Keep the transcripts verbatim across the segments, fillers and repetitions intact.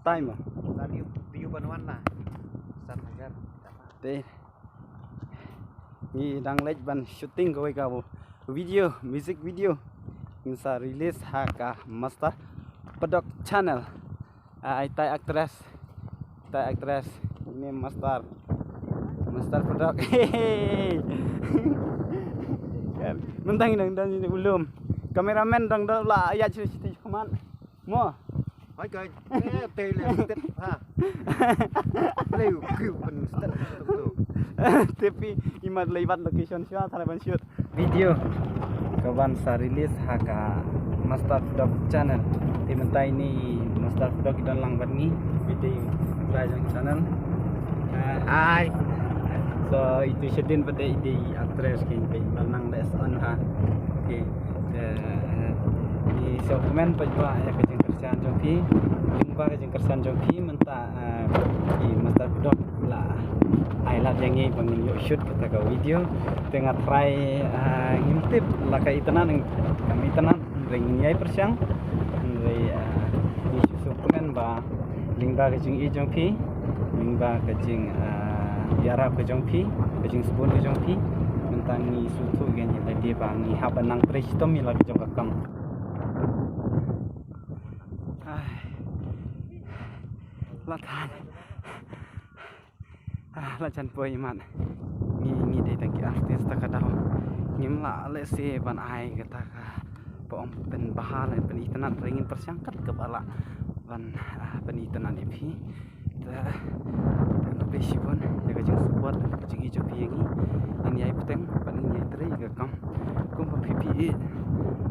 Time. Sa view, view ban wan na. San hajar. Te ngi dang leit ban shooting kawei ka video, music video. Ngin sa release ha ka Master Padok channel. Ah, itai actress. Itai actress. Ini Master. Master Padok. Hehehe. Mynta ngi dang don ïa u lum. Cameraman dang don la ïa shu shu khmat. Mo. Hai kai. Eh, te le step ha. Le u kiu pen step tu. Te phi imat lei ban location shuwa tare ban shoot video ka ban sa release ha ka Master Padok channel. Te mynta ini Master Padok ki don lang bad ngi. Video la jong channel. Ah, hai. So itu shadien pat de i dei actress ki phi ban nang da on ha. Okay. Eh, i so comment pat ba ïa ka jingkyrshan jong phi. Lyngba ka jingkyrshan jong phi mynta, eh, i Master Padok la ai lad ïa ngi ba ngin ïoh shoot kata ka video. Te nga try, eh, ngim tip la ka itynnad, kam itynnad. Hynrei ngin ïai pyrshang. Hynrei, ah, ngi shu sngewkmen ba lyngba ka jingïeit jong phi, lyngba ka jing, ah, ïarap ka jong phi, ka jingsbun ka jong phi, mynta ngi sngewthuh ïa ngi lade ba ngi hap ban nang trei shitom ïa la ka jong ka kam. Ai. La than. Ah, la jan poi imat. Ngi, ngi dei tang ki artist ta ka daw. Ngim lah lehse ban ai kata ka ba ong pynbha lane pynitynnad, hynrei ngin pyrshang kat kaba lah ban, ah, pynitynnad ïa phi. Te khublei shibun ïa ka jingsupport, ka jingïeit jong phi ïa ngi. Ngin ïai bteng bad ngin ïai trei ïa ka kam. Kumba phi phi ïeit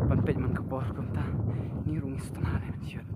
ban peit man ka por kumta. Ngi ruh ngi sngewtynnad ban shoot.